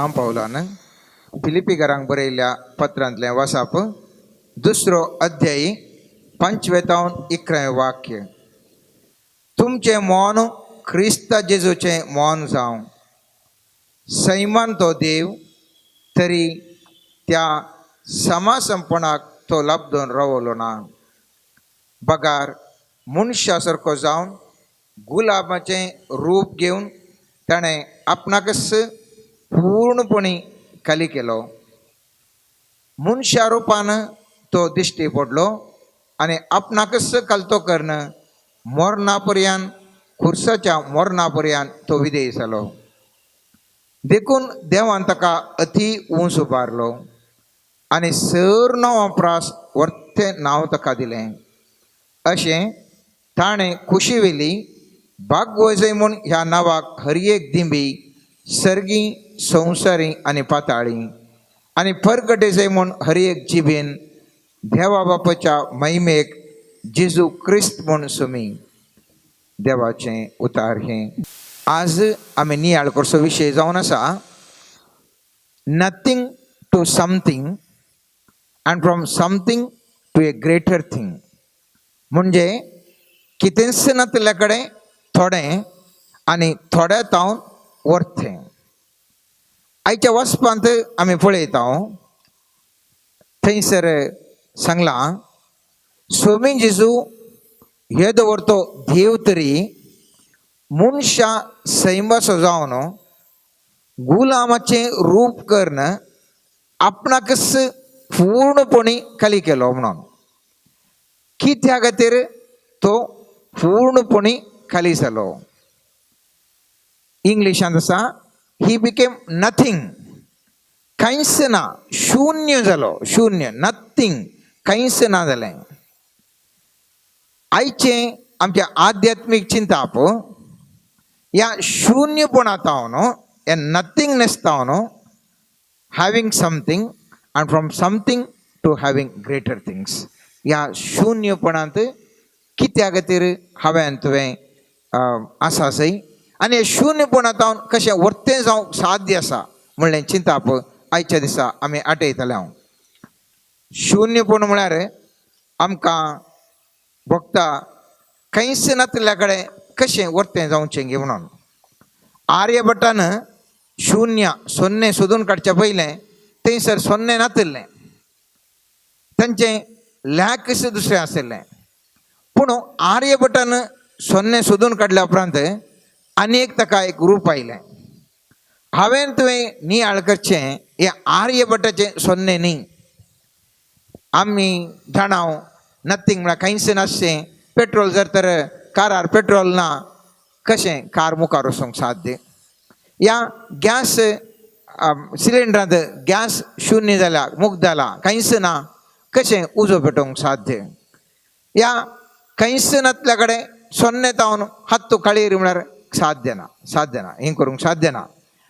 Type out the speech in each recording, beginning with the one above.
सांव पावलान फिलिपीकारांक बरयल्ल्या पत्रांतलें वासाप, दुसरो अध्यायी, 5वें 11वें वाक्य. तुमचें मौन क्रिस्ता जेजूचें मौन जावं. सैमान तो देव तरी त्या समासंपणाक तो लब्दून रावलो ना, बगार मनशा सारको जावन गुलाबाचें रूप घेवन ताणें आपणाकच पूर्णपणी खाली केलो. मनशा रुपान तो दिश्टी पडलो आनी आपणाकच खालतो करून मरणा पर्यान, खुर्साच्या मरणा पर्यान तो विधेय जालो. देखून देवान ताका अती उंच उबारलो आनी सर नांवां प्रास वर्तें नांव ताका दिलें. अशें ताणें खुशी वेली बागवजय म्हूण ह्या नांवाक हर एक दिंबी सर्गी, संवसारी आनी पाताळी आनी परगटेजय म्हूण हर एक जिबेन देवा बापाच्या महिमेक जेजू क्रिस्त म्हूण सुमी. देवाचें उतार हें. आज आमी नियाळ करचो विशय जावन आसा, nothing to something and from something to a greater thing. म्हणजे कितेंच नातिल्ल्या कडेन थोडें आनी थोड्या तावन वरथें. आयच्या वचपांत आमी पळयता, थंयसर सांगलां, सोमी जेजू हे दवरतो देव तरी मनशा सैमाचो जावन गुलामाचें रूप करून आपणाकच पूर्णपणी खाली केलो म्हणून. कित्या खातीर तो पूर्णपणी खाली जालो? इंग्लिशांत आसा, he became nothing. कांयच ना, शून्य जालो, शून्य, नथींग, कांयच ना जालें. आयचें आमचें आध्यात्मीक चिंताप ह्या शून्यपणांत, ह्या nothingness तावन having something and from something to having greater things. ह्या शून्यपणांत कित्या खातीर हांवें तुवें आसा सय आनी हे शून्यपणांत कशें वर्तें जावंक साध्य आसा म्हणलें चिंताप आयच्या दिसा आमी आटयतले. हांव शून्यपण म्हळ्यार आमकां भोगता कांयच नातिल्ल्या कडेन कशें वर्तें जावचें गे म्हणून. आर्यभट्टान शून्य, सोन्ने सोदून काडच्या पयलें थंयसर सोन्ने नातिल्लें, तांचें लॅकस दुसरें आशिल्लें. पूण आर्यभट्टान सोन्ने सोदून काडल्या उपरांत आनी एक ताका एक रूप आयलें. हांवें तुवें नियाळ करचें हें आर्यभट्टाचें सोन्नें न्ही. आमी जाणा, नथींग म्हळ्यार कांयच नासचें. पेट्रोल जर तर कारार पेट्रोल ना, कशें कार मुखार वचूंक साध्य? या गॅस सिलिंडरांत गॅस शून्य जाल्या, मुक्त जाला, कांयच ना, कशें उजो पेटोवंक साध्य? या कांयच नातल्या कडेन सोन्ने तावन हात काळीर म्हळ्यार साध्य ना, साध्य ना, हें करूंक साध्य ना.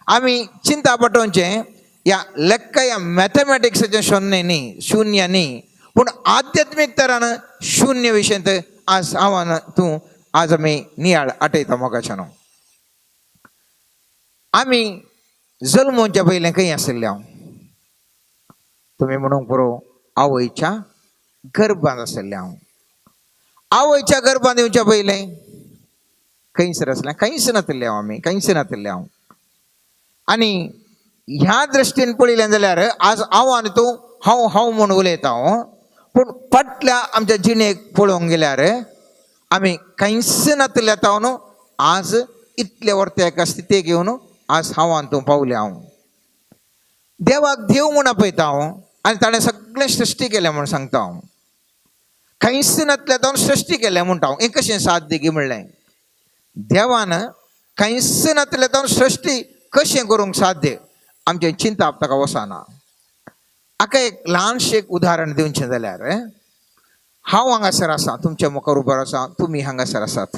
आमी चिंता पटोवचें ह्या लेक्क ह्या मॅथमॅटिक्साचें शून्य न्ही, शून्य न्ही, पूण आध्यात्मीक तरान शून्य विशयांत आज हांव तूं आज आमी नियाळ आटयता. मोगाच्यानो, आमी जल्मोवच्या पयलें खंय आशिल्ले हांव? तुमी म्हणूंक पुरो, आवयच्या गर्भांत आशिल्लें हांव. आवयच्या गर्भांत येवच्या पयलें खंयसर आसलें? कांयच नातिल्लें हांव, आमी कांयच नातिल्लें हांव. आनी ह्या दृश्टीन पळयलें जाल्यार आज हांव आनी तूं हांव हांव म्हूण उलयता हांव, पूण फाटल्या आमच्या जिणेक पळोवंक गेल्यार आमी कांयच नातिल्ल्या तावन आज इतले वर्ते एका स्थितीक येवन आज हांव आनी तूं पावले हांव. देवाक देव म्हूण आपयता हांव आनी ताणें सगळें सृश्टी केलें म्हूण सांगता हांव. कांयच नातल्या तावन सृश्टी केलें म्हणटा हांव. हें कशें साध्य गी म्हणलें? देवान कांयच नातल्या तावन सृश्टी कशें करूंक साध्य? आमचें चिंताप ताका वचना. हाका एक ल्हानशें एक उदाहरण दिवचें जाल्यार, हांव हांगासर आसा, तुमच्या मुखार उबो आसा, तुमी हांगासर आसात.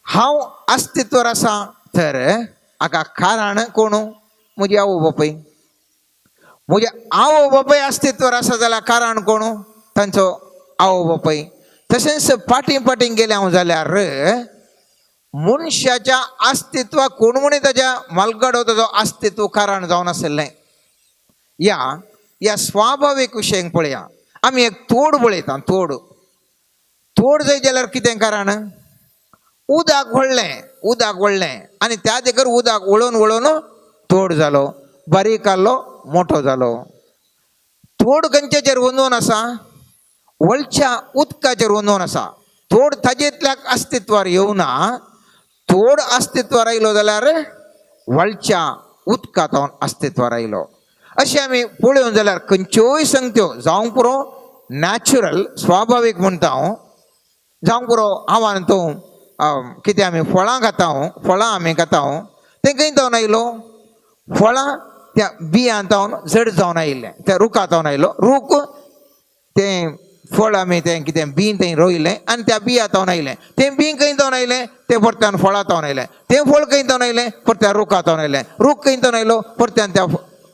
हांव अस्तित्वार आसा तर हाका कारण कोण? म्हजी आवय बापूय. म्हजे आवय बापूय अस्तित्वार आसा जाल्यार कारण कोण? तांचो आवय बापूय. तशेंच फाटीं फाटीं गेलें हांव जाल्यार मनशाच्या अस्तित्वाक कोण म्हणी ताज्या मालगडो ताजो अस्तित्व कारण जावन आशिल्लें. ह्या ह्या स्वाभावीक विशयांक पळया. आमी एक तोड पळयता, तोड तोड जायत जाल्यार कितें कारण? उदक व्हडलें, उदक व्हडलें आनी त्या देखर उदक वळोवन वळोवन तोड जालो, बारीक आहलो, मोठो जालो. तोड खंयचेचेर वंदोवन आसा? वळच्या उदकाचेर वंदोवन आसा. तोड ताजेंतल्याक अस्तित्वार येवना. तोड अस्तित्वार आयलो जाल्यार वळच्या उदका जावन अस्तित्वार आयलो. अशें आमी पळोवंक जाल्यार खंयच्योय संगत्यो जावंक पुरो, नॅचरल स्वाभावीक म्हणटा हांव, जावंक पुरो. हांव आनी तूं कितें आमी फळां खाता, फळां आमी खाता, तें खंय जावन आयलो? फळां त्या बियां जावन जड जावन आयिल्लें, त्या रुखा जावन आयलो. रूख तें फळ आमी तें कितें बीं थंय रोयलें आनी त्या बियां जावन आयलें. तें बीं खंय जावन आयलें? तें परत्यान फळां जावन आयलें. तें फळ खंय जावन आयलें? परत्यान रुखा जावन आयलें. रूख खंय जावन आयलो? परत्यान त्या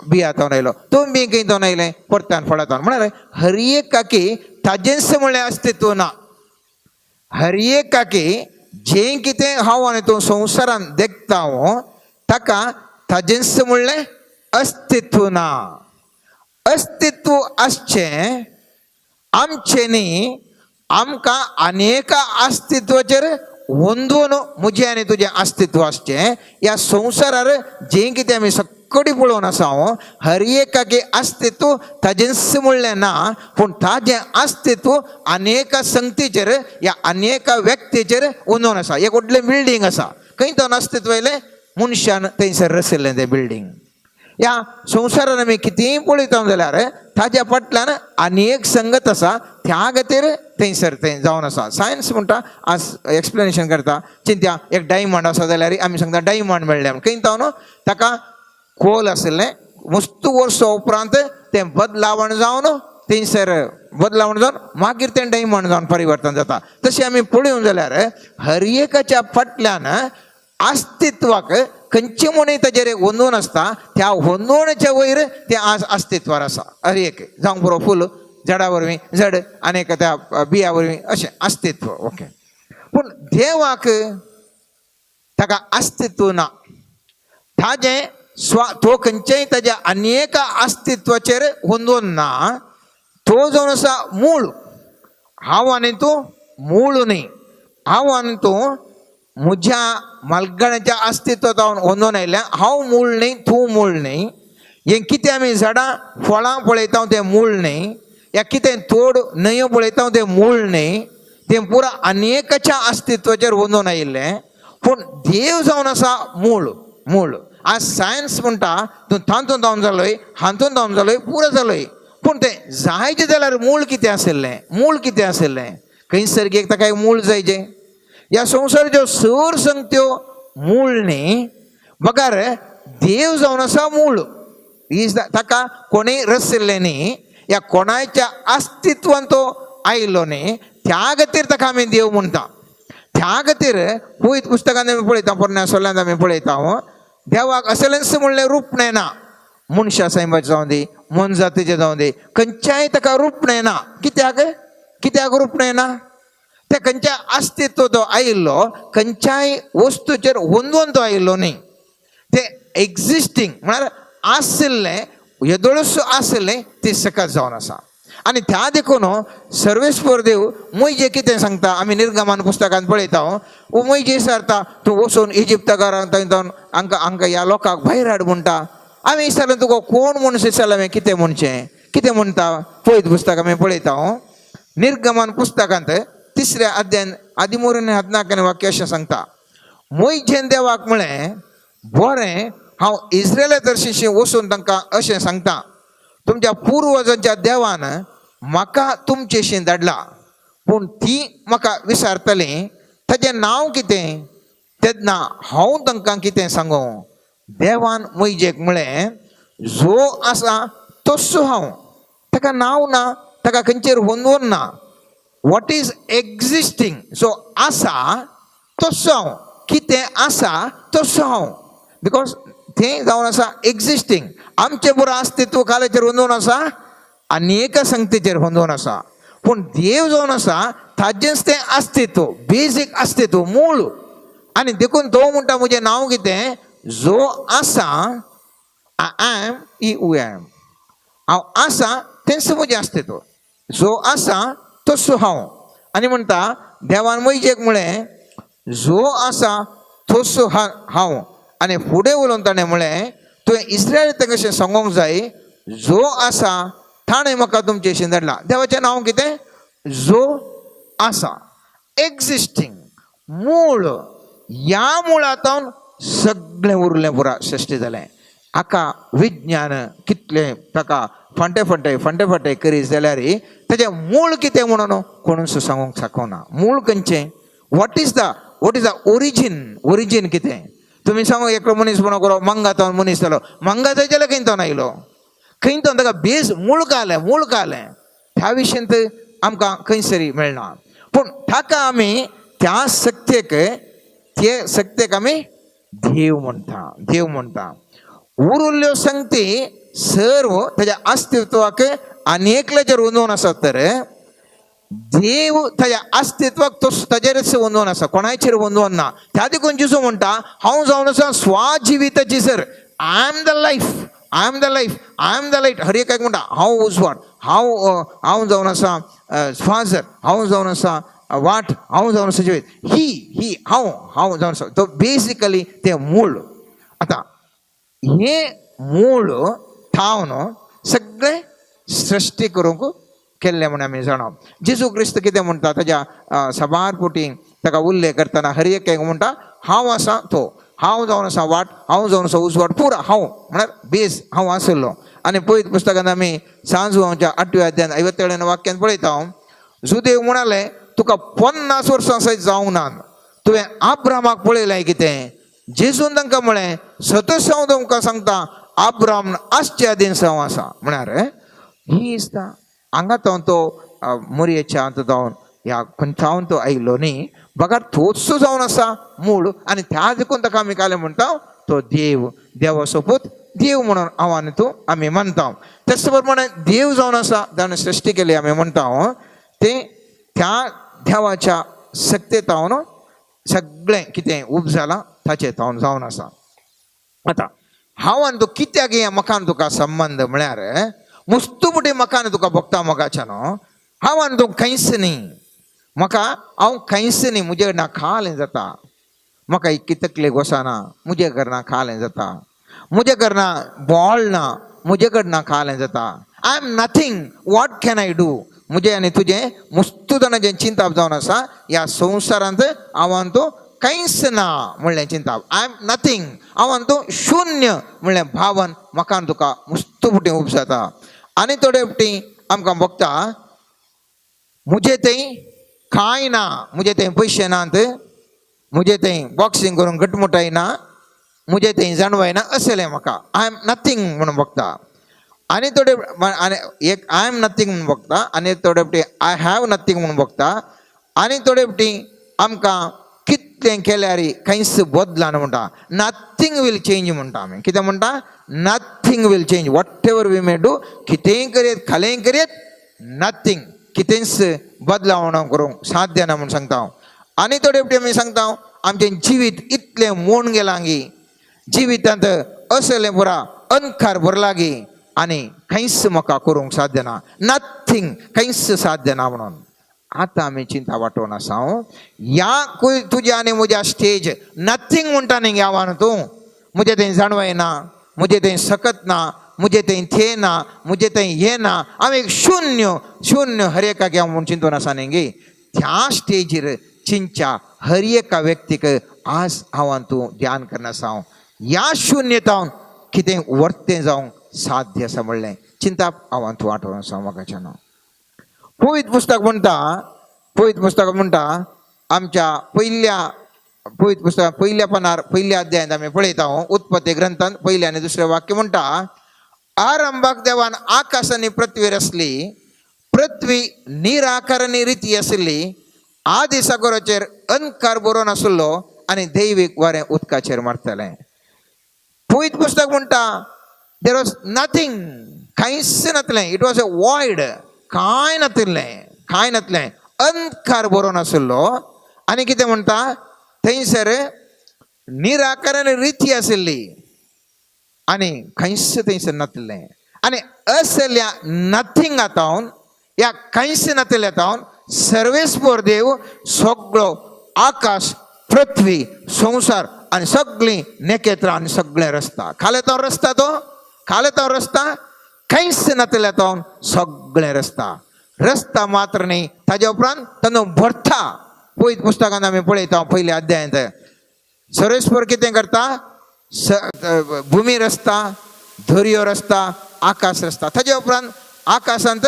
बियां जावन आयलो. तो बीं खंय जावन आयलें? परत्यान फळां जावन. म्हळ्यार हर एकाकी ताजेंच म्हणलें अस्तित्व ना. हर एकाकी जें कितें हांव आनी तूं संवसारान देखता हांव, ताका ताजेंच म्हणलें अस्तित्व ना. अस्तित्व आसचें आमचें न्ही, आमकां अनेका अस्तित्वाचेर वंदून म्हजें आनी तुजें अस्तित्व आसचें. ह्या संवसारार जें कितें आमी सकडी पळोवन आसा हांव, हर एकाकी अस्तित्व ताजेंच म्हणलें ना, पूण ताजें अस्तित्व अनेका संगतीचेर या अनेका व्यक्तीचेर वंदून आसा. एक व्हडलें बिल्डींग आसा, खंय जावन अस्तित्व आयलें? मनशान थंयसर रचिल्लें तें बिल्डींग. ह्या संवसारान आमी कितेंय पळयता जाल्यार ताज्या फाटल्यान आनी एक संगत आसा, त्या खातीर थंयसर थंय जावन आसा. सायन्स म्हणटा, आज एक्सप्लेनेशन करता. चिंत्या, एक डायमंड आसा जाल्यार आमी सांगता डायमंड मेळ्ळें म्हूण. खंय जावन? ताका कोल आशिल्लें, मस्तू वर्सां उपरांत तें बदलावण जावन थंयसर बदलावण जावन मागीर तें डायमंड जावन परिवर्तन जाता. तशें आमी पळोवंक जाल्यार हर एकाच्या फाटल्यान अस्तित्वाक खंयचे म्हूण ताजेर वंदून आसता, त्या वंदोवण्याच्या वयर तें आज अस्तित्वार आसा. हर एक जावंक पुरो, फूल झाडा वरवीं, झाड आनी एक त्या बिया वरवीं अशें अस्तित्व. ओके, पूण देवाक ताका अस्तित्व ना. ताजें स्वा तो खंयचेय ताज्या अनेक अस्तित्वाचेर वंदोवन ना. तो जावन आसा मूळ. हांव आनी तूं मूळ न्ही. हांव आनी तूं म्हज्या मालगण्याच्या अस्तित्व जावन वंदोवन आयल्या. हांव मूळ न्ही, तूं मूळ न्ही. हें कितें आमी झाडां फळां पळयता तें मूळ न्ही, या कितें तोड न्हंयो पळयता तें मूळ न्ही. तें पुरा अनेकाच्या अस्तित्वाचेर वंदोवन आयिल्लें. पूण देव जावन आसा मूळ. मूळ आज सायन्स म्हणटा तूं तातूंत जावन जालोय, हातूंत जावन जालोय, पुरो जालोय. पूण तें जायचें जाल्यार मूळ कितें आशिल्लें? मूळ कितें आशिल्लें? खंयसर एक ताका एक मूळ जायचें. ह्या संवसाराच्यो सर संगत्यो मूळ न्ही, बगर देव जावन आसा मूळ. ही ताका कोणीय रचिल्लें न्ही, ह्या कोणाच्या अस्तित्वान तो आयलो न्ही, त्या खातीर ताका आमी देव म्हणटा. त्या खातीर पवित्र पुस्तकांत आमी पळयता, पोरण्या सोल्यांत आमी पळयता, हो देवाक असलेंच म्हणलें रूप ना. मनशा सैमाचें जावं दी, मोनजातीचें जावं दी, खंयच्याय ताका रूप ना. कित्याक? कित्याक रूप ना? ते खंयच्या अस्तित्व तो आयिल्लो, खंयच्याय वस्तूचेर वंदोवन तो आयिल्लो न्ही. ते एक्झिस्टींग म्हळ्यार आशिल्लें, येदोळूच आशिल्लें, ती सकत जावन आसा. आनी त्या देखून सर्वेस्पर देव मुयजे कितें सांगता, आमी निर्गमान पुस्तकांत पळयता. मुयजे विचारता, तूं वचून इजिप्तकारांक थंय जावन हांकां हांकां ह्या लोकांक भायर हाड म्हणटा. आमी विचारलें, तुका कोण म्हूण विचारलें, हांवें कितें म्हणचें? कितें म्हणटा? पळयत पुस्तक आमी पळयता, निर्गमान पुस्तकांत तिसऱ्या अध्यायान 13 आनी 14 वाक्य अशें सांगता, मोयजेन देवाक म्हळें, बरें, हांव इस्रायला तर्शीं वचून तांकां अशें सांगता, तुमच्या पुर्वजांच्या देवान म्हाका तुमचेशी धाडला, पूण ती म्हाका विचारतली ताजें नांव कितें, तेन्ना हांव तांकां कितें सांगू? देवान मोयजेक म्हळें, जो आसा तस्सो हांव. ताका नांव ना, ताका खंयचेर वंदोवन ना. What is existing, जो आसा तस्सो हांव. कितें आसा तस्सो हांव, because तें जावन आसा एक्झिस्टींग. आमचें पुरो अस्तित्व कालाचेर वंदोवन आसा, आनी एका संगतीचेर वंदोवन आसा. पूण देव जावन आसा ताजेंच तें अस्तित्व, बेजीक अस्तित्व, मूळ. आनी देखून तो म्हणटा म्हजें नांव कितें, जो आसा, I am he who am. हांव आसा तेंच म्हजें अस्तित्व, जो आसा तसो हांव. आनी म्हणटा देवान मोयजेक म्हळें जो आसा तसो हांव. आनी फुडें उलोवन ताणें म्हळें तुवें इस्रायल कशें सांगूंक जाय, जो आसा ताणें म्हाका तुमचे शें धाडला. देवाचें नांव कितें, जो आसा, एक्झिस्टींग मूळ. ह्या मुळांतून सगळें उरलें, पुरा सृश्टी जालें. हाका विज्ञान कितलें ताका फांटे फांटे फांटे फांटे करीत जाल्यार ताजें मूळ कितें म्हणून कोणूच सांगूंक शकना. मूळ खंयचें, what is the origin, origin कितें तुमी सांगू. एकलो मनीस म्हणून करो मंगातावन मनीस जालो, मंगा जाल्यार खंय तो आयलो, खंय तो ताका बेज मूळ कालें, मूळ कालें ह्या विशयांत आमकां खंयसरी मेळना. पूण ताका आमी त्या शक्तेक, ते शक्तेक आमी देव म्हणटा, देव म्हणटा. उरिल्ल्यो संगती सर्व ताच्या अस्तित्वाक आनी एकल्याचेर वंदून आसात, तर देव ताच्या अस्तित्वाक तो ताजेरच वंदून आसा, कोणाचेर वंदून ना. त्या देखून जेजू म्हणटा हांव जावन आसा स्वाजिविताची sir, I am the life, I am the life, I am the light. हर एकाक म्हणटा हांव उजवाड, हांव हांव जावन आसा स्वाजर, हांव जावन आसा वाट, हांव जावन आसा जिवीत. ही ही हांव हांव जावन आसा तो बेसिकली तें मूळ. आतां हें मूळ थावन सगळें सृश्टी करूंक केल्लें म्हूण आमी जाणा. जेजू क्रिस्त कितें म्हणटा ताज्या साबार पुटी ताका उल्लेख करतना हर एक म्हणटा हांव आसा तो, हांव जावन आसा वाट, हांव जावन आसा उजवाड, पुरा हांव म्हळ्यार बेज हांव आशिल्लो. आनी पळयत पुस्तकांत आमी सांजवाच्या 8व्या अध्यायान 57 वाक्यान पळयता हांव, जुदेव म्हणाले तुका 50 वर्सां सयत जावंक ना, तुवें आब्रामाक पळयलें कितें? जेजून तांकां म्हळें सतच हांव तुमकां सांगता आब्राम आसच्या दीस हांव आसा. म्हळ्यार ही दिसता हांगा तो तो मोरयेच्या हात जावन ह्या खंयच्यावन तो आयलो न्ही, बगर तोच जावन आसा मूळ. आनी त्या देखून ताका आमी कालें म्हणटा तो देव, देवाचो पूत देव म्हणून हांव आनी तूं आमी मानता. तेच प्रमाणे देव जावन आसा ताणें सृश्टी केली आमी म्हणटा, तें त्या देवाच्या शक्तेतावन सगळें कितें उब जालां ताचें तावन जावन आसा. आतां हांव आनी तूं कित्याक ह्या म्हाका आनी तुका संबंद म्हळ्यार मुस्तू मुठी म्हाका आनी तुका भोगता मोगाच्या न्हू, हांव आनी तूं खंयच न्ही, म्हाका हांव खंयच न्ही, म्हजे ना खालें जाता, म्हाका इतकी तकलेक वचना, म्हजे कडना खालें जाता, म्हजे कडना बॉल ना, म्हजे कडना खालें जाता, I am nothing, what can I do. म्हजें आनी तुजें मुस्तू जाणाचें चिंताप जावन आसा ह्या संवसारांत हांव आनी तूं कांयच ना म्हणलें चिंताप, I am nothing, हांव आनी तूं शुन्य म्हणलें भावन म्हाका आनी तुका मुस्तू फुटी उब जाता. आनी थोडे फावटी आमकां भोगता म्हजें थंय कांय ना, म्हजें थंय पयशे नात, म्हजें थंय बॉक्सिंग करूंक घटमुटाय ना, म्हजें थंय जाणवाय ना, असलें म्हाका I am nothing म्हणून भोगता. आनी थोडे आनी एक I am nothing म्हणून भोगता, आनी थोडे फावटी I have nothing म्हणून भोगता, आनी थोडे फावटी आमकां कितलें केल्यार कांयच बदलना म्हणटा, नथींग will change म्हणटा आमी. कितें म्हणटा, nothing will change, whatever we may do, कितेंय करयत खालेंय करयत नथींग, कितेंच बदलावण करूंक साध्य ना म्हूण सांगता हांव. आनी थोडे फावटी आमी सांगता हांव आमचें जिवीत इतलें मोड गेलां गी, जिवितांत असलें पुरा अंधकार भरला गी, आनी कांयच म्हाका करूंक साध्य ना, नथींग, कांयच साध्य ना म्हणून. आतां आमी चिंता वांटोवन आसा ह्या तुज्या आनी म्हज्या स्टेज नथींग म्हणटा न्ही गांवान तूं, म्हजें थंय जाणवय ना, म्हजें थंय सकत ना, म्हजें थंय थे ना, म्हजें थंय हें ना, हांव एक शुन्य शुन्य हर एकाक हांव म्हूण चिंतून आसा न्ही गे. त्या स्टेजीर चिंतच्या हर एका व्यक्तीक आज हांव आनी तूं ध्यान करना आसा हांव ह्या शुन्यतावन कितें वर्तें जावंक साध्य आसा म्हणलें चिंताप हांव आनी तूं आठवण आसा म्हाकाच्यान. पवित्र पुस्तक म्हणटा, पवित्र पुस्तक म्हणटा आमच्या पयल्या पवित्र पुस्तक पयल्या पानार पयल्या अध्यायांत आमी पळयता उत्पत्ती ग्रंथांत पयलें आनी दुसरें वाक्य म्हणटा, आरंभाक देवान आकाश आनी पृथ्वी रचली, पृथ्वी निराकार आनी रिती आशिल्ली, आदी सागराचेर अंधकार बरोवन आशिल्लो आनी दैवीक वारें उदकाचेर मारतालें. पवित्र पुस्तक म्हणटा there was nothing, कांयच नासलें, it was a void, कांय नातिल्लें, कांय नासलें, अंधकार बरोवन आशिल्लो. आनी कितें म्हणटा थंयसर निराकार आनी रिती आशिल्ली आनी खंयच थंयसर नातिल्लें. आनी असल्या नथींगा तावन, ह्या कांयच नातिल्ल्या तावन सर्वेस्पर देव सगळो आकाश, पृथ्वी, संवसार आनी सगळीं नखेत्रां आनी सगळें रचता. खाले तो रचता, तो खाले तो रचता. कांयच नातिल्ल्या तावन सगळें रचता. रचता मात्र न्ही, ताज्या उपरांत तांदूळ भरता. पयत पुस्तकांत आमी पळयता, पयल्या अध्यायांत सर्वेस्पर कितें करता? भुमी रचता, दर्यो रचता, आकाश रचता. ताज्या उपरांत आकाशांत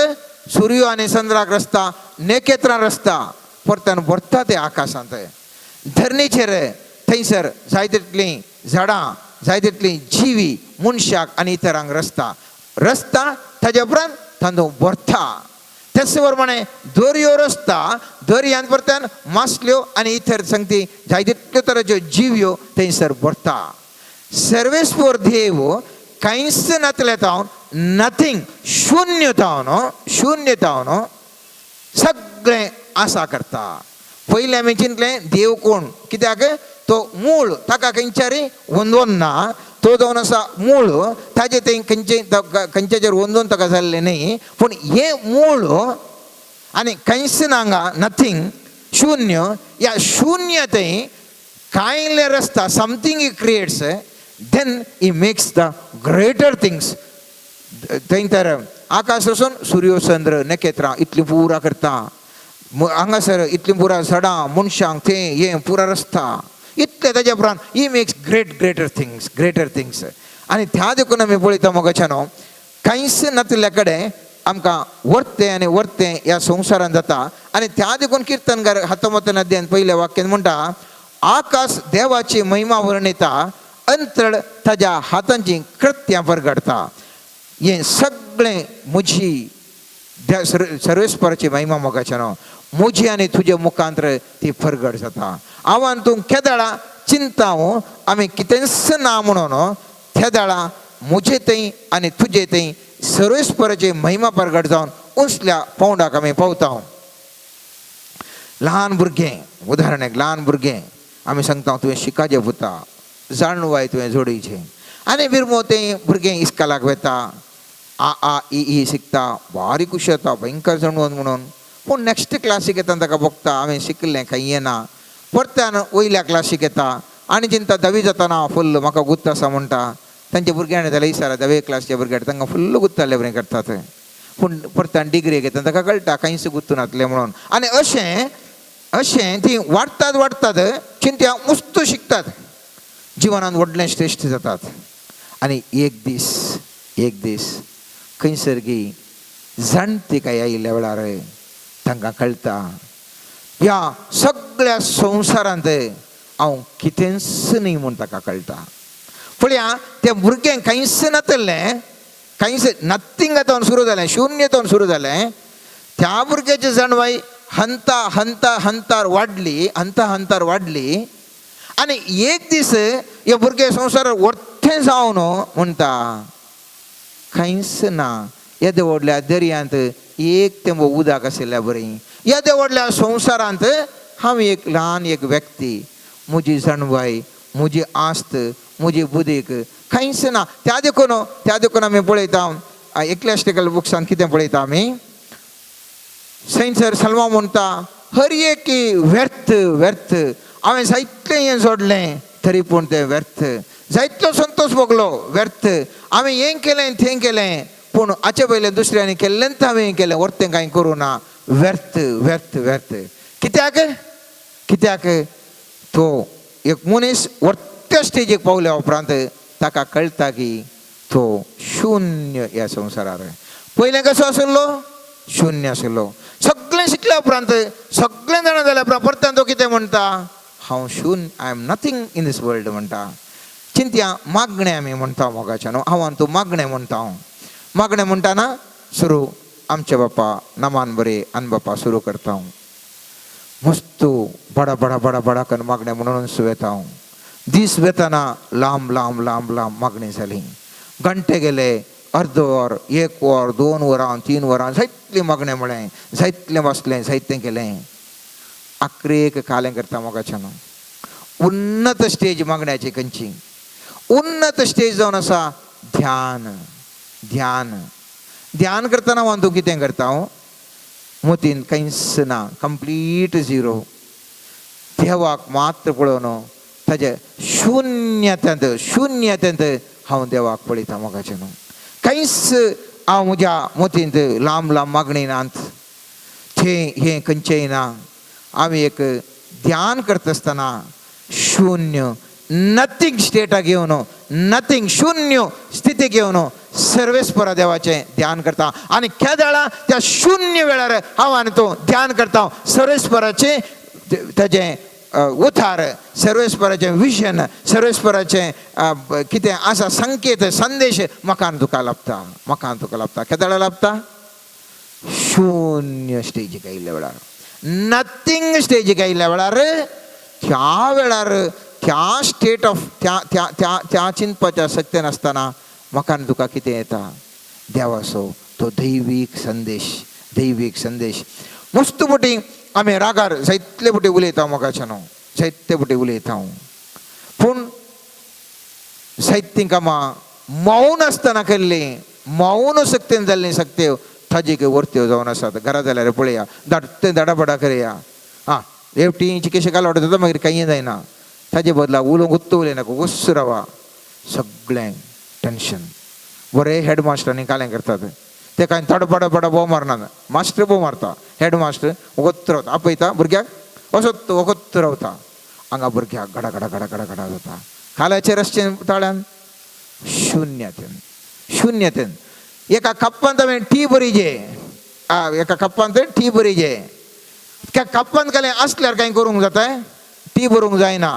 सूर्य आनी चंद्राक रचता, नखेत्रां रचता, परत्यान भरता ते आकाशांत. धरणीचेर थंयसर जाय तितलीं झाडां, जाय तितलीं जिवी, मनशाक आनी इतरांक रचता. रचता, ताज्या उपरांत तांदूळ भरता. त्याच प्रमाणे दर्यो रचता. दर्यांत परत्यान मासल्यो आनी इतर संगती जाय तितल्यो तराच्यो जिव्यो थंयसर भरता. सर्वेस्पर देव कांयच नातले तावन, नथींग, शून्य तावन, शून्य तावन सगळें आसा करता. पयलें आमी चिंतलें देव कोण, कित्याक तो मूळ, ताका खंयच्यारी वंदोन ना. तो जावन आसा मूळ, ताजे तें खंयचे खंयच्याचेर वंदोन ताका जाल्लें न्ही. पूण हें मूळ आनी कांयच ना हांगा, नथींग, शून्य. ह्या शून्य थंय कांयले रचता. Something he creates, then he makes the greater things. थंय तर आकाश वचून सूर्य, चंद्र, नखेत्रां इतलीं पुरा करता. हांगासर इतलीं पुरा झाडां, मनशांक, तें हें पुरा रचता. इतलें ताज्या उपरांत he makes great greater things, greater things. आनी त्या देखून आमी पळयता मोगाच्यानो, कांयच नातिल्ल्या कडेन आमकां वर्तें आनी वर्तें ह्या संवसारांत जाता. आनी त्या देखून किर्तनकार हातमत अध्यायान पयल्या वाक्यान म्हणटा, आकाश देवाची महिमा वर्णिता, अंतळ ताज्या हातांची कृत्यां परगडता. हें सगळें म्हजी सर्वेस्पराची महिमा मोगाच्यानो, म्हजी आनी तुजे मुखांतर ती परगट जाता. हांवान तूं केदाळा चिंता आमी कितेंच ना म्हणून, तेदाळा म्हजे थंय आनी तुजे थंय सर्वेस्पराची महिमा परगट जावन उंचल्या पावंडाक आमी पावता. ल्हान भुरगें, उदाहरण एक ल्हान भुरगें, आमी सांगता, तुवें शिकाचें पुता, जाणवाय तुवें जोडीचें. आनी बिरमो तें भुरगें इस्कालाक वता, आ आ इ ई शिकता, बारीक खुशी जाता, भयंकर जाणवून म्हणून. पूण नेक्स्ट क्लासीक येता, ताका भोगता हांवें शिकलें कांय येना. परत्यान वयल्या क्लासीक येता आनी चिंता, धावी जाताना फुल्ल म्हाका गुत्त आसा म्हणटा. तांच्या भुरग्यांनी जाल्यार विचारा, धावे क्लासच्या भुरग्यांक, तांकां फुल्ल गुत्ताले बरें करतात. पूण परत्यान डिग्री घेता, ताका कळटा कांयच गुत्तू नातलें म्हणून. आनी अशें अशें ती वाडटात वाडटात, चिंत्या मुस्त शिकतात, जिवनांत व्हडलें श्रेश्ठ जातात. आनी एक दीस, एक दीस खंयसर गी जाणटी काय आयिल्ल्या वेळार तांकां कळटा, ह्या सगळ्या संवसारांत हांव कितेंच न्ही म्हूण ताका कळटा. पळया, तें भुरगें कांयच नातलें, कांयच नथींग जावन सुरू जालें, शुन्य जावन सुरू जालें. त्या भुरग्याची जाणवाय हंता हंता हंतार वाडली, हंता हंतार वाडली. आनी एक दीस हे भुरगे संवसारार वर्तें जावन म्हणटा, कांयच ना, येदे व्हडल्या दर्यांत एक तेंबो उदक आशिल्ल्या बरी. येदे व्हडल्या संवसारांत हांव एक ल्हान एक व्यक्ती. म्हजी जाणवाय, म्हजी आस्त, म्हजी बुदीक कांयच ना. त्या देखून आमी पळयता, एकलेस्टिकल बुक्सान कितें पळयता आमी, थंयसर सलमा म्हणटा, हर एक व्यर्थ, व्यर्थ. हांवें जायतें हें जोडलें तरी पूण तें व्यर्थ. जायतो संतोश भोगलो, व्यर्थ. हांवें हें केलें, तें केलें, पूण हाचे पयलें दुसऱ्यांनी केल्लेंच हांवें केलें, वर्तें कांय करूं ना. व्यर्थ, व्यर्थ, व्यर्थ. कित्याक? कित्याक तो एक मनीस वर्त्या स्टेजीक पावल्या उपरांत ताका कळटा की तो शून्य ह्या संवसारार. पयलें कसो आशिल्लो? शून्य आशिल्लो. सगळें शिकल्या उपरांत, सगळें जाणा जाल्या उपरांत परत्यान तो कितें म्हणटा? हांव शून्य, I am nothing in this world म्हणटा. चिंत्या, मागणें आमी म्हणटा मोगाच्यान. हांव आनी तूं मागणें म्हणटा. हांव मागणें म्हणटाना सुरू आमचे बापा नमान बरे आनी बापा सुरू करता. हांव मस्त बडा बडा बडा बडा करून मागणें म्हणून वेता. हांव दीस वेताना लांब लांब लांब लांब मागणी जाली. घंटे गेले, अर्द वर, एक वर, 2 वरां, 3 वरां, जायतलें मागणें म्हळें, जायतलें वाचलें, जायतें केलें. आखरेक कालें करता मोगाच्यान. उन्नत स्टेज मागण्याची खंयची? उन्नत स्टेज जावन आसा ध्यान. ध्यान ध्यान करतना हांव तूं कितें करता? हांव मोतीन कांयच ना, कंप्लीट झिरो. देवाक मात्र पळोवन ताजे शुन्यतेंत शुन्यतेंत हांव देवाक पळयता मोगाचें न्हू. कांयच हांव म्हज्या मोतींत लांब लांब मागणी नात, थें हें खंयचेंय ना. आमी एक ध्यान करता आसतना शून्य नथींग स्टेटाक घेवन, नथींग शून्य स्थिती घेवन सर्वेस्परा देवाचें ध्यान करता. आनी केदाळा त्या शून्य वेळार हांव आनी तूं ध्यान करता, सर्वेस्पराचें ताजें उतार, सर्वेस्पराचें विजन, सर्वेस्पराचें कितें आसा संकेत, संदेश म्हाका आनी तुका लाभता, म्हाका आनी तुका लाभता. केदाळा लाभता? शून्य स्टेजीक आयिल्ल्या वेळार, नथींग स्टेजीक आयिल्ल्या वेळार. त्या वेळार त्या स्टेट ऑफ त्या त्या त्या त्या चिंतपाच्या शक्ती नासतना म्हाका आनी तुका कितें येता? देवाचो तो दैवीक संदेश, दैवीक संदेश. मस्त पटी आमी रागार जायतले पटी उलयता मोगाच्या न्हू, जायते पटी उलयता. पूण जायतीं कामां मौन आसतना केल्लीं, मौन शक्तीन जाल्लीं शक्त्यो ताजी वर्त्यो जावन आसात. घरा जाल्यार पळया, धाडटे धडाबडा करया. आं, एकटी चिकेशे घालवट जाता, मागीर कांय जायना. ताजे बदला उलोवंक उत्त उलयनाका, वस रावा. सगळें टेंशन. बरें, हेड मास्टरांनी कालें करतात ते कांय तडपड पड भोव मारनात. मास्टर भोव मारता, हेड मास्टर वगत रावता, आपयता भुरग्याक, वसत वगत रावता. हांगा भुरग्याक गडा गडा गडा गडा गडा जाता. काल्याचेर आसचें ताळ्यान शून्यतेन, शून्यतेन. एका कप्पांत हांवें टी बरी, एका कप्पांत टी बरी. त्या कप्पांत कालें आसल्यार कांय करूंक जाता? टी बरोवंक जायना.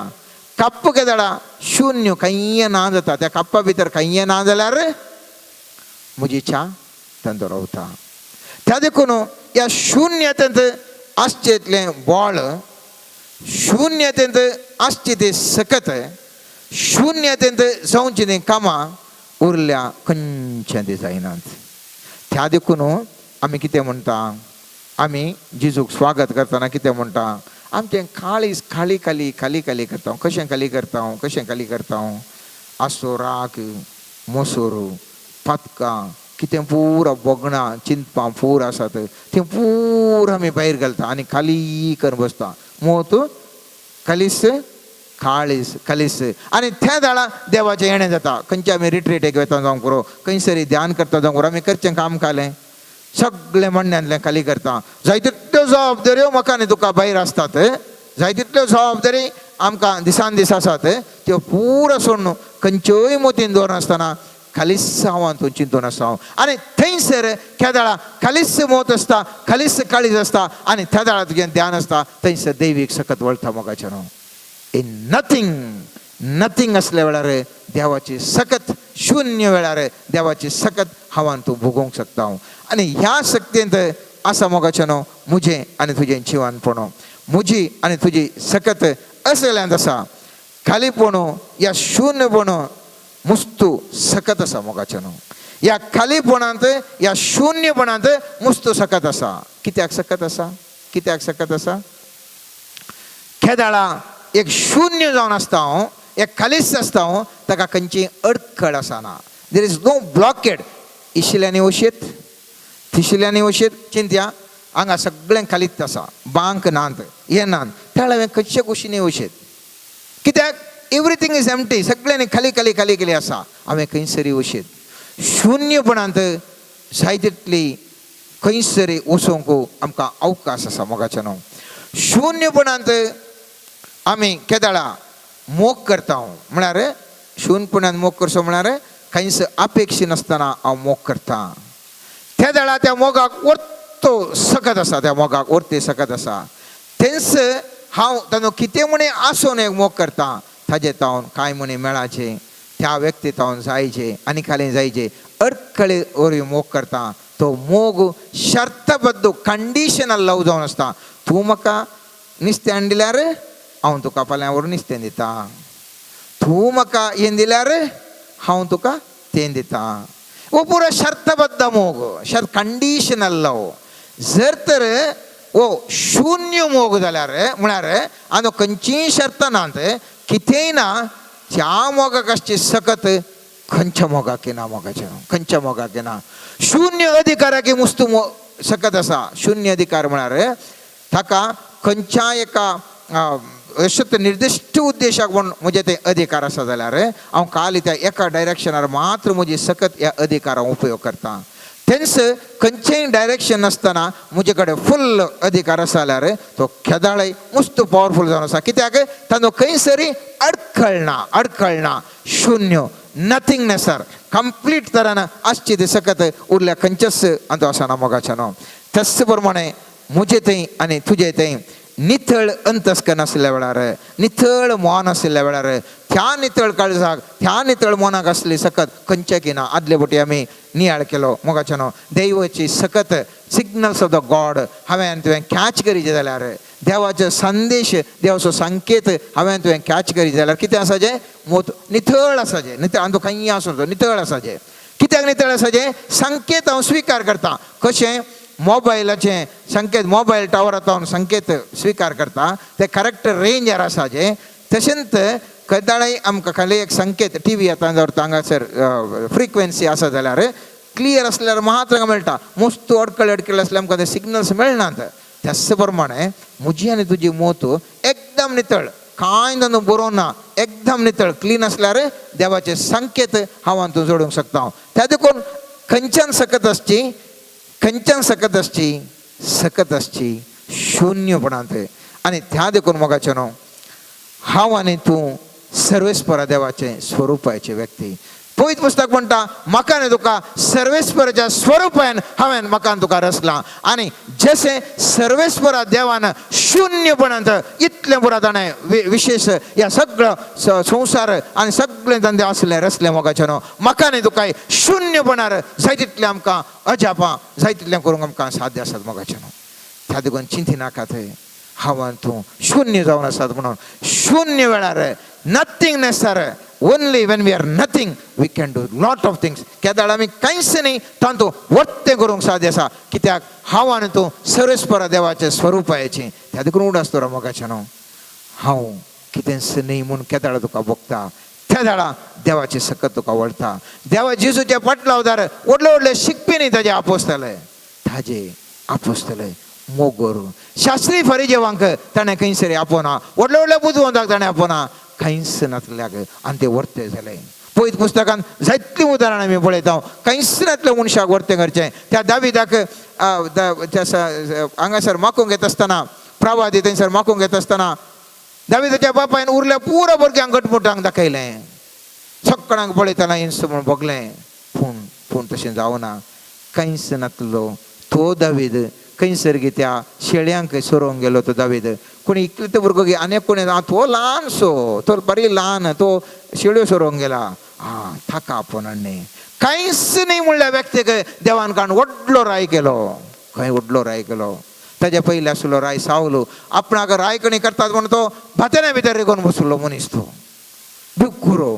कप्प केदाळा शून्य, कांय ना जाता. त्या कप्पा भितर कांय ना जाल्यार म्हजी च्या तांचो रावता. त्या देखून ह्या शून्यतेंत आसचेंतलें बळ, शून्यतेंत आसची ती सकत, शून्यतेंत जावची ती कामां उरल्या खंयचें ती जायनात. त्या देखून आमी कितें म्हणटा? आमी जेजूक स्वागत करतना कितें म्हणटा? आमचें काळीज खाली खाली खाली खाली करता. कशें खाली करता? कशें खाली करता? आसो राग, मोसोर, पातकां, कितें पुरा भोगणां, चिंतपां पूर आसात, तें पूरा आमी भायर घालता आनी खाली करून बसता. मोत खालीस काळीस खालीस. आनी त्या दाळा देवाचें येणें जाता. खंयचे आमी रिट्रीटेक वता जावंक पुरो, खंयसरी ध्यान करता जावंक पुरो, आमी करचें काम कालें सगळें म्हणण्यांतलें खाली करता. जाय तितल्यो जबाबदाऱ्यो म्हाका आनी तुका भायर आसतात, जाय तितल्यो जबाबदारी आमकां दिसान दीस आसात, त्यो पुरो सोडून खंयच्योय मोतीन दवरनासतना खालीस हांव तूं चिंतून आसा हांव. आनी थंयसर केदाळा खालीस मोत आसता, खालीस काळीज आसता आनी त्या वेळार तुजें ध्यान आसता, थंयसर दैवीक सकत वळटा मोगाचें न्हू. इन नथींग, नथींग असल्या वेळार देवाची सकत, शून्य वेळार देवाची सकत हांवान तूं भोगोवंक शकता हांव. आनी ह्या शक्तींत आसा मोगाचें न्हू म्हजें आनी तुजें जिवानपण. म्हजी आनी तुजी सकत असल्यांत आसा. खालीपण या शून्यपण मुस्तू सकत आसा मोगाचें न्हू. ह्या खालीपणांत, ह्या शून्यपणांत मुस्तू सकत आसा. कित्याक सकत आसा? कित्याक सकत आसा? केदाळा एक शून्य जावन आसता हांव, एक खालीच आसता हांव, ताका खंयची अडखळ आसना. There is no blockade. इशिल्यांनी वशीत, तिशिल्यांनी वशीत. चिंत्या, हांगा सगळें खालीच आसा, बांक नात, हें नात, त्या हांवें खंयचे कुशीनी वशीत. कित्याक? Everything is empty. सगळ्यांनी खाली खाली खाली खाली आसा. हांवें खंयसरी वशीत. शून्यपणांत जाय तितली खंयसरी वचोंक आमकां अवकाश आसा मोगाचें न्हू. शून्यपणांत आमी केदाळा मोग करता म्हळ्यार, शून्यपणान मोग करचो म्हळ्यार कांयच अपेक्षा नासतना हांव मोग करता. त्या वेळार त्या मोगाक वर्तो सकत आसा, त्या मोगाक वर्ती सकत आसा. तेंच हांव ताजो कितें म्हणे आसून एक मोग करता, ताजे तावन कांय म्हणे मेळाचें, त्या व्यक्ती तावन जायचे आनी खाली जायचे अडखळे वरवीं मोग करता, तो मोग शर्तबद्ध, कंडिशनल लव जावन आसता. तूं म्हाका नुस्तें हाडून दिल्यार हांव तुका फाल्यां व्हरून नुस्तें दिता. तूं म्हाका हें दिल्यार हांव तुका तें दिता. हो पुरो शर्तबद्ध मोग, शर्त, कंडिशनल लव. जर तर हो शून्य मोग जाल्यार म्हळ्यार आनी खंयचीय शर्तां नात, कितेंय ना, त्या मोगाक आसची सकत खंयच्या मोगाक ना. मोगाचें खंयच्या मोगाक ना. शून्य अधिकाराक मुस्तू सकत आसा. शून्य अधिकार म्हळ्यार ताका खंयच्या एका अशें निर्दिश्ट उद्देशाक म्हूण म्हजें ते अधिकार आसा जाल्यार हांव खाली त्या एका डायरेक्शनार मात्र म्हजी सकत ह्या अधिकारा उपयोग करता. तेन्स खंयचेय डायरेक्शन नासतना म्हजे कडेन फुल अधिकार आसा जाल्यार तो केदाळय मस्त पावरफूल जावन आसा. कित्याक तांचो खंयसरी अडखळ ना, अडखळ ना. शून्य, नथिंगनेसर कंप्लीट तरान आसची ती सकत उरल्या खंयच्याच हांचो आसना मोगाच्या न्हू. त्याच प्रमाणे म्हजे थंय आनी तुजे थंय नितळ अंतस्कन आशिल्ल्या वेळार, नितळ मन आशिल्ल्या वेळार, त्या नितळ काळजाक, त्या नितळ मनाक आसली सकत खंयच्या ना. आदले फावटी आमी नियाळ केलो मोगाच्या न्हू. दैवाची सकत, सिग्नल्स ऑफ the God हांवें तुवें कॅच करीचे जाल्यार, देवाचो संदेश, देवाचो संकेत हांवें तुवें कॅच करीचे जाल्यार कितें आसाचें? मोत नितळ आसाचें. नितळ आनी तो खंय आसूं तो नितळ आसाचें. कित्याक नितळ आसाचें? संकेत हांव स्विकार करता. कशें मोबायलाचें संकेत, मोबायल टावरांत हांव संकेत स्विकार करता, ते करेक्ट रेंजार आसाचें. तशेंच केदाळय आमकां खाली एक संकेत टी व्ही आतां जर हांगासर फ्रिक्वेन्सी आसा जाल्यार क्लियर आसल्यार मात्र हांगा मेळटा. मस्त अडकळ अडकळ आसल्यार आमकां ते सिग्नल्स मेळनात. त्याच प्रमाणे म्हजी आनी तुजी मोत एकदम नितळ, कांय तातूंत बरोवंक ना, एकदम नितळ क्लीन आसल्यार देवाचे संकेत हांव हातूंत जोडूंक शकता. त्या देखून खंयच्यान सकत आसची, खंयच्यान सकत आसची, सकत आसची शून्यपणांत. आनी त्या देखून मोगाचें न्हू, हांव आनी तूं सर्वेस्परा देवाचें स्वरुपाचे व्यक्ती. पवित्र पुस्तक म्हणटा, म्हाका आनी तुका सर्वेस्पराच्या स्वरुपान हांवें म्हाका आनी तुका रचलां. आनी जशें सर्वेस्परा देवान शून्यपणांत इतलें पुरो ताणें विशेश ह्या सगळो संवसार आनी सगळें धंदे आसलें रचलें मोगाचें न्हू, म्हाका आनी तुका शून्यपणार जाय तितलें आमकां अजापां जाय तितलें करूंक आमकां साध्य आसात मोगाचें न्हू. त्या देखून चिंती नाकात, हांव आनी तूं शून्य जावन आसात म्हणून. शून्य वेळार, नथींगनेसार, only when we are nothing we can do lot of things. केदाळ आमी कांयच न्ही तातूंत वर्तें करूंक साध्य आसा. कित्याक हांव आनी तूं सर्वेस्परा देवाचें स्वरुपाचें. त्या देखून उडास दवर मोगाचें न्हू, हांव कितेंच न्ही म्हूण केदाळ तुका भोगता, त्या वेळा देवाची सकत तुका वळता. देवा जेजूचे पाटलावदार व्हडले व्हडले शिकपी न्ही, ताजे आपोसतले, ताजे आपोसतले मोगोर शास्त्री फरिजेवांक ताणें खंयसर आपोवना, व्हडले व्हडले बुदवंताक ताणें आपोवना, कांयच नासल्याक आनी ते वर्ते जाले. पयत पुस्तकान जायतलीं उदाहरणां आमी पळयता. कांयच नासल्या मनशाक वर्तें करचें. त्या दाविदाक त्या हांगासर माकूंक येता आसतना, प्रवादी थंयसर माकूंक येता आसतना दाविदाच्या बापायन उरल्या पुरो भुरग्यांक गटमुटांक दाखयलें, सगळ्यांक पळयतना इंस म्हूण भोगलें. पूण पूण तशें जावना. कांयच नासलो तो दावीद खंयसर गी त्या शेळयांक सोरोवंक गेलो तो दावीद. कोणी इतले तो भुरगो गी आनी कोणी तो ल्हानसो, तो बरी ल्हान, तो शेळयो सोरोवंक गेला. आं, ताका आपोवन हाडलें. कांयच न्ही म्हणल्या व्यक्तीक देवान काण व्हडलो राय केलो. खंय व्हडलो राय केलो? ताज्या पयलीं आसलो राय सावलो. आपणाक रायकणी करतात म्हणून तो भात्याने भितर रिगोवन बसलो मनीस, तो भिकुरो.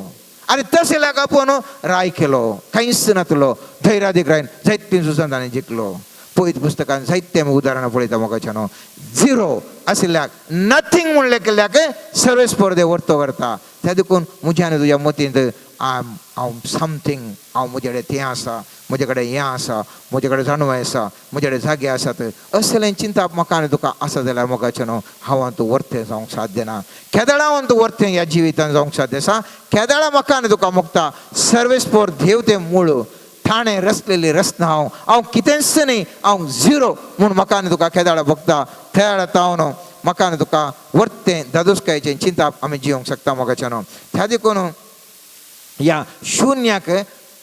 आनी तशें आपोवन राय केलो. कांयच नातलो धैर्यादीक रायन जायतीं झुजां ताणें जिखलो. पयत पुस्तकान जायते आमी उदाहरणां पळयता मोगाच्या न्हू. झिरो आशिल्ल्याक, नथींग म्हणलें केल्ल्याक सर्वेस्पर देव वर्तो करता. त्या देखून म्हज्या आनी तुज्या मतींत हांव समथींग, हांव म्हजे कडेन तें आसा, म्हजे कडेन हें आसा, म्हजे कडेन जाणवाय आसा, म्हजे कडेन जागे आसात, असलें चिंतप म्हाका आनी तुका आसा जाल्यार मोगाचें न्हू, हांव तूं वर्तें जावंक साध्य ना. केदळा हांव तूं वर्तें ह्या जिवितान जावंक साध्य आसा? केदळा म्हाका आनी तुका मुक्ता सर्वेस्पर देव तें मूळ ठाणे रचलेली रचना. हांव हांव कितेंच न्ही, हांव झिरो म्हूण म्हाका आनी तुका केदाळा भोगता, त्या वेळार हांव न्हू म्हाका आनी तुका वर्तें दादोसकायेचें चिंतप आमी जिवंक शकता मोगाचें न्हू. त्या देखून ह्या शुन्याक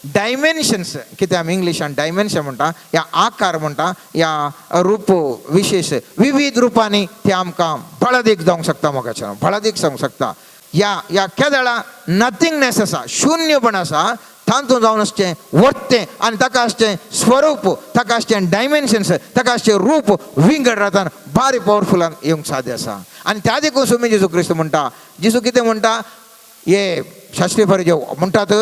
डायमेन्शन्स, कितें आमी इंग्लिशान डायमेन्शन म्हणटा, ह्या आकार म्हणटा, ह्या रूप विशेश विविध रुपांनी ते आमकां बळादीक जावंक शकता मोगाचें न्हू, बळादीक जावंक शकता. ह्या ह्या केदळा नथिंगनेस आसा, शून्यपण आसा, तातूंत जावन आसचें वर्तें आनी ताका आसचें स्वरूप, ताका आसचें डायमेन्शन्स, ताका आसचें रूप विंगड राहता, बारी पावरफुलान येवंक साध्य आसा. आनी त्या देखून सुमी जेजू क्रिस्त म्हणटा, जेजू कितें म्हणटा? हे शास्त्री फरिजे म्हणटात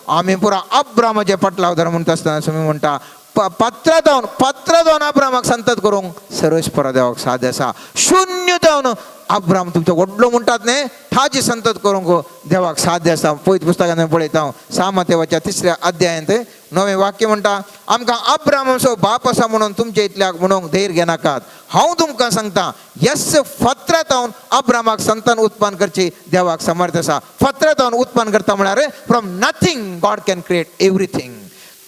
आमी पुरा अब्रामाचे पाटलावदार म्हणटा आसतना सुमी म्हणटा, पात्रा जावन, पात्रा जावन अब्रामाक संतत करूंक सर्वेस्परा देवाक साध्य आसा. शून्य जावन अब्राम तुमचो व्हडलो म्हणटात न्ही, ताजी संतत करूंक देवाक साध्य आसा. पयत पुस्तकान पळयता हांव, सामतेवाच्या तिसऱ्या अध्यायांत नवें वाक्य म्हणटा, आमकां अब्रामाचो बाप आसा म्हणून तुमचे इतल्याक म्हणूंक धैर्य घेनाकात. हांव तुमकां सांगता, यस फातरा जावन अब्रामाक संतान उत्पन्न करची देवाक समर्थ आसा. फातरा जावन उत्पन्न करता म्हळ्यार from nothing God can create everything.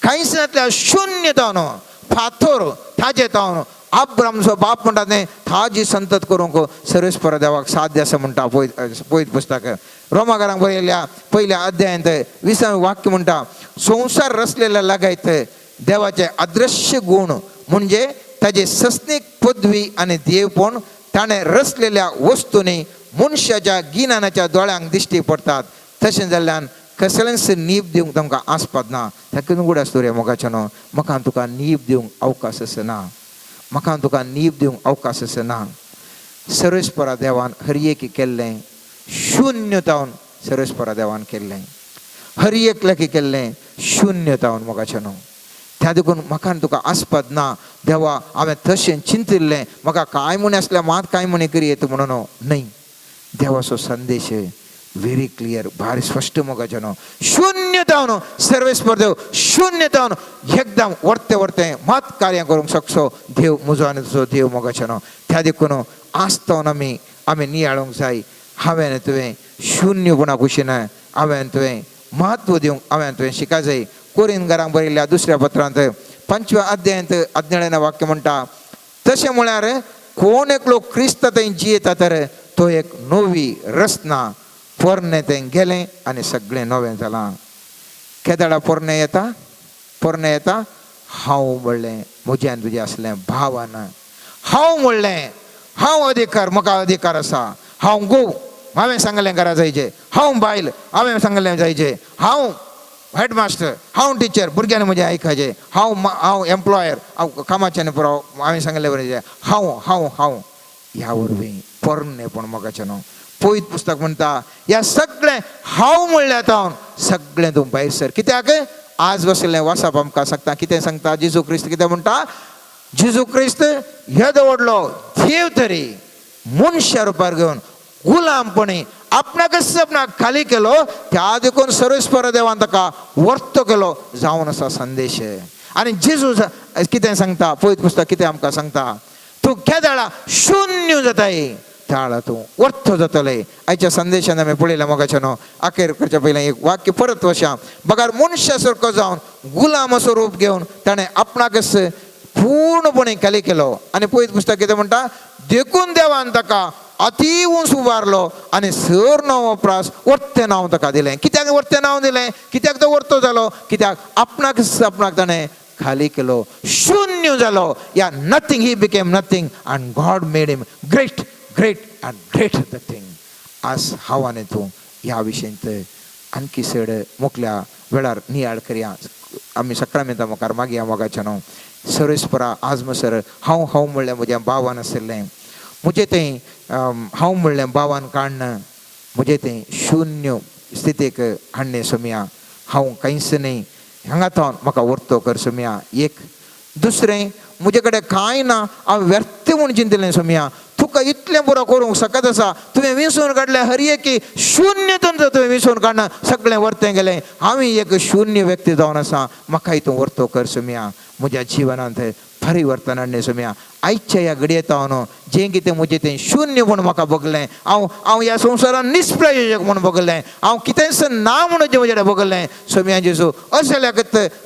कांयच नासल्या शून्य जावन, फातोर ताजे जावन अब्रामचो बाप म्हणटा न्ही, ताजी संतत करूंक सर्वेस्पर देवाक साध्य आसा म्हणटा पळयत पळयत पुस्तक. रोमाकारांक बरयल्ल्या पयल्या अध्यायांत विसावें वाक्य म्हणटा, संवसार रचलेल्या लगायत देवाचे अदृश्य गुण म्हणजे ताजे सस्नीक पदवी आनी देवपण ताणें रचलेल्या वस्तूंनी मनशाच्या गिन्यानाच्या दोळ्यांक दिश्टी पडटात. तशें जाल्ल्यान कसलेंच नीब दिवंक तांकां आस्पद ना. ताका उगड आसतो रे मोगाचें न्हू, म्हाका तुका नीब दिवंक अवकाश आसना, म्हाका तुका नीब दिवंक अवकाश आसना. सर्वेस्परा देवान हर एक केल्लें शून्य जावन, सर्वेस्परा देवान केल्लें हर एकल्याक केल्लें शून्य जावन मोगाचें न्हू. त्या देखून म्हाका आनी तुका आस्पद ना. देवा, हांवें तशें चिंतिल्लें, म्हाका कांय म्हणी आसल्यार मात कांय म्हणी करी येता म्हणून न्हय. देवाचो संदेश व्हेरी क्लियर, भारी स्पश्ट मोगाचें न्हू. शून्य जावन सर्वेस्पर देव शून्य जावन एकदम वर्ते वर्ते मात कार्यां करूंक शकसो देव म्हजो आनी तुजो देव मोगाचें न्हू. त्या देखून आसतोन आमी आमी नियाळूंक जाय. हांवें तुवें शून्यपणा कुशीन हांवें तुवें म्हत्व दिवंक हांवें तुवें शिका जाय. कोरिंथकारांक बरयल्ल्या दुसऱ्या पत्रांत पंचव्या अध्यायांत 17 वाक्य म्हणटा, तशें म्हळ्यार कोण एकलो क्रिस्त थंय जियेता तर तो एक नवी रचना, पोरणें तें गेलें आनी सगळें नवें जालां. केदाळा पोरणें येता? पोरणें येता हांव म्हणलें म्हजें आनी तुजें आसलें भावन. हांव म्हणलें हांव अधिकार, म्हाका अधिकार आसा. हांव घोव, हांवें सांगलें घरा जायचें. हांव बायल, हांवें सांगलें जायचें. हांव हेडमास्टर, हांव टिचर, भुरग्यांनी म्हजें आयकाचें. हांव हांव एम्प्लॉयर, हांव कामाचें पुरो हांवें सांगलें बरें. हांव हांव हांव ह्या वरवीं पोरणेपण मोगाचें न्हू. पयत पुस्तक म्हणटा, ह्या सगळें हांव म्हणल्यार जावन सगळें तूं भायर सर. कित्याक आज बसलें वासाप आमकां सांगता, कितें सांगता? जेजू क्रिस्त कितें म्हणटा? जेजू क्रिस्त येदो व्हडलो देव तरी मनशा रुपार घेवन गुलामपणी आपणाकच आपणाक खाली केलो. त्या देखून सर्वेस्पर देवान ताका वर्तो केलो जावन आसा संदेश. आनी जेजू कितें सांगता? पयत पुस्तक कितें आमकां सांगता? तूं केदाळा शून्य जाताय, त्यावेळा तूं वर्थ जातले. आयच्या संदेशान आमी पळयलें मोगाचें न्हू. अखेर करच्या पयलें एक वाक्य परत वशा बगार मनशा सारको जावन गुलामाचो रूप घेवन ताणें आपणाकच पूर्णपणे खाली केलो. आनी पयत पुस्तक कितें म्हणटा? देखून देवान ताका अती उंच उबारलो आनी सर नांव उपरास वर्तें नांव ताका दिलें. कित्याक वर्तें नांव दिलें? कित्याक तो वर्तो जालो? कित्याक आपणाक आपणाक ताणें खाली केलो, शून्य जालो. या nothing, he became nothing and God made him great, great and great the thing. आज हांव आनी तूं ह्या विशयंत आणखी चड मुखल्या वेळार नियाळ करया. आमी सक्रामेंता मुखार मागया मोगाचें न्हू. सर्वेस्परा, आज मसर हांव हांव म्हणलें म्हज्या भावान आशिल्लें, म्हजें तें हांव म्हणलें भावान काडण म्हजें तें शून्य स्थितीक हाडणें सोमया. हांव कांयच न्हय, हांगा थावन म्हाका वर्तो कर सोमया. एक दुसरें, म्हजे कडेन कांय ना, हांव व्यर्थ म्हूण चिंतलें सोमया. तुका इतलें बरो करूंक शकत आसा. तुवें विंचून काडलें हर एक शून्य, तुवें विंचून काडना सगळें वर्तें गेलें. हांव एक शून्य व्यक्ती जावन आसा, म्हाका तूं वर्तो कर सोमया. म्हज्या जिवनांत परिवर्तन हाडणें सोमया. आयच्या ह्या घडयेत हांव जें कितें म्हजें तें शून्य म्हूण म्हाका भोगलें, हांव हांव ह्या संवसारान निष्प्रयोजक म्हूण भोगलें, हांव कितेंच ना म्हणून जें म्हजें भोगलें सोमया जेजू, अशें जाल्यार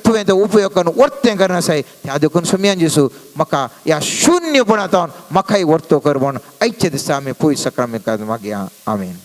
तुवें तो उपयोग करून वर्तें करना आसाय. त्या देखून सोमया जेजू, म्हाका ह्या शून्यपणांत म्हाकाय वर्तो कर म्हूण आयच्या दिसा आमी पयस सक्रामेंताक मागया. आमीन.